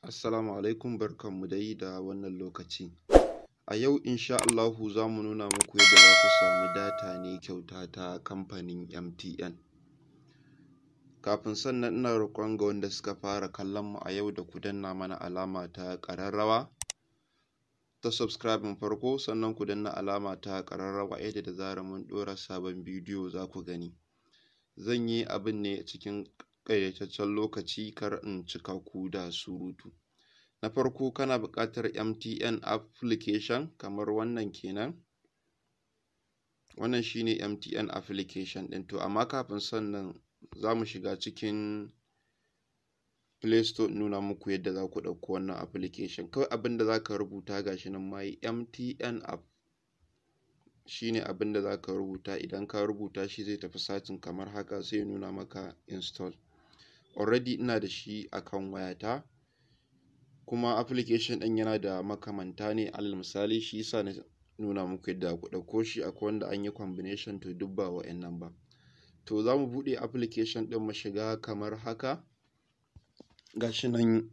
Assalamu alaikum, barkanmu dai da wannan lokaci. A yau insha Allahu za mu nuna muku yadda za ku samu data ne kyauta ta kamfanin MTN. Kafin sannan, ina roƙon ga wanda suka fara kallon mu a yau da ku danna mana alama ta ƙararrawa ta subscribing farko, sannan ku danna alama ta ƙararrawa yadda da zarar mun ɗora sabon bidiyo za ku gani. Zan yi abin ne cikin ƙayyadaccen lokaci, kar in cika ku da surutu. Na farko, kana buƙatar MTN application kamar wannan kenan. Wannan shine MTN application ɗin. To, amma kafin sannan, za mu shiga cikin Play Store in nuna muku yadda za ku ɗauko wannan application. Kawai abin da za ka rubuta, ga shi nan ma yi, MTN app shine abin da za ka rubuta. Idan ka rubuta shi, zai tafi searching kamar haka, sai ya nuna maka install. Already ina da shi a kan wayata, kuma application ɗin yana da makamanta ne. Alal misali, shi yasa na nuna muku yadda ku ɗauko shi. Akwai wanda an yi combination, to duk ba wa'innan ba. To, za mu buɗe application ɗin mu shiga kamar haka. Ga shi nan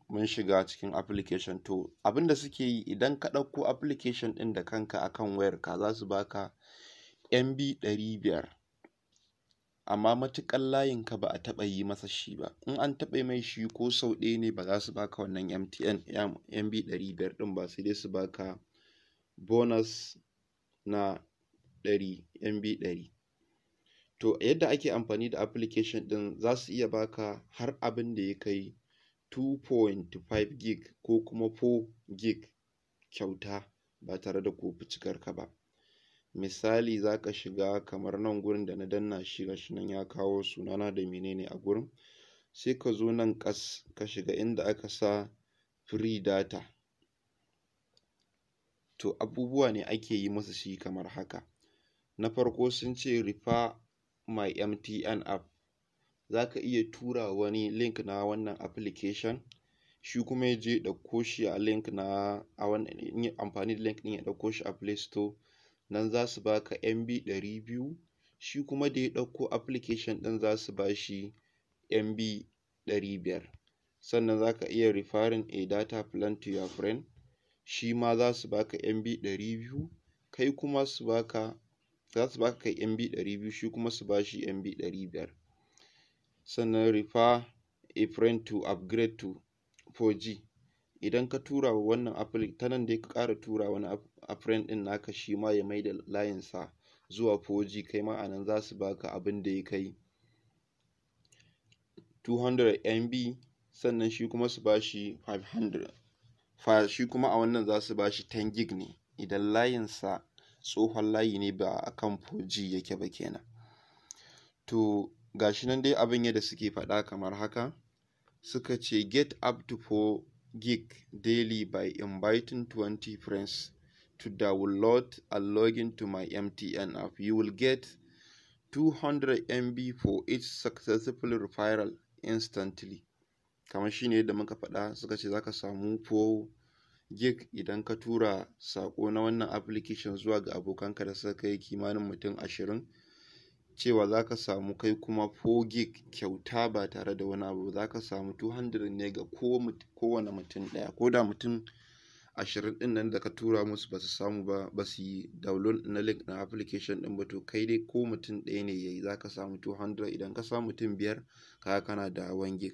mun shiga cikin application. To, abin da suke yi, idan ka ɗauko application ɗin da kanka akan wayarka, za su baka MB 500, amma matuƙar layinka ba a taɓa yi masa shi ba. In an taɓa mai shi ko sau ɗaya ne, ba za su baka wannan MTN MB 500 ɗin ba, sai dai su baka bonus na ɗari MB 100. To, yadda ake amfani da application ɗin, za su iya baka har abin da ya kai 2.5 gig ko kuma 4 gig kyauta ba tare da ko ka ba. Misali, za ka shiga kamar nan gurin da na danna shi, gashi nan ya kawo sunana da menene a gurin. Sai ka zo nan ƙas, ka shiga inda aka sa free data. To, abubuwa ne ake yi musu shi kamar haka. Na farko, sun ce refer my MTN app. Za ka iya tura wani link na wannan application, shi kuma ya je ya ɗauko shi a link na a wannan, in yi amfani da link ɗin ya ɗauko shi a Play Store, nan za su baka MB 200. Shi kuma da ya ɗauko application ɗin, za su ba shi MB 500. Sannan za ka iya referring a data plan to your friend, shi ma za su baka MB 200, kai kuma su baka, za su baka kai MB 200, shi kuma su ba shi MB 500. Sannan refer a friend to upgrade to 4G. Idan ka tura wa wannan ta nan dai, ka ƙara tura wani a friend ɗin naka, shi ma ya maida layinsa zuwa 4G, kai ma a nan za su baka abin da ya kai 200 MB, sannan shi kuma su ba shi 500. Shi kuma a wannan za su ba shi 10 gig ne idan layinsa tsohon layi ne, ba a kan 4G yake ba kenan. To, ga shi nan dai abin yadda suke faɗa kamar haka. Suka ce get up to 4 gig daily by inviting 20 friends to download and log into my MTN app. You will get 200 MB for each successful referral instantly. Kamar shi ne yadda muka faɗa, suka ce za ka samu 4 gig idan ka tura saƙo na wannan application zuwa ga abokanka da suka kai kimanin mutum 20, cewa za ka samu kai kuma 4 gig kyauta ba tare da wani abu. Za ka samu 200 ne ga kowane mutum ɗaya. Ko da mutum 20 ɗin nan da ka tura musu ba su samu ba, ba su yi download na link na application ɗin ba, to kai dai ko mutum ɗaya ne ya yi, za ka samu 200. Idan ka samu mutum biyar, kaga kana da 1 gig.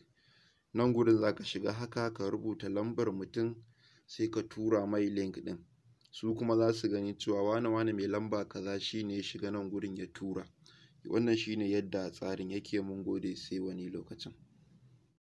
Nan gurin za ka shiga haka, ka rubuta lambar mutum, sai ka tura mai link ɗin. Su kuma za su gani cewa wane wane mai lamba kaza shi ne ya shiga nan gurin ya tura. Wannan shine yadda tsarin yake. Mun gode, sai wani lokacin.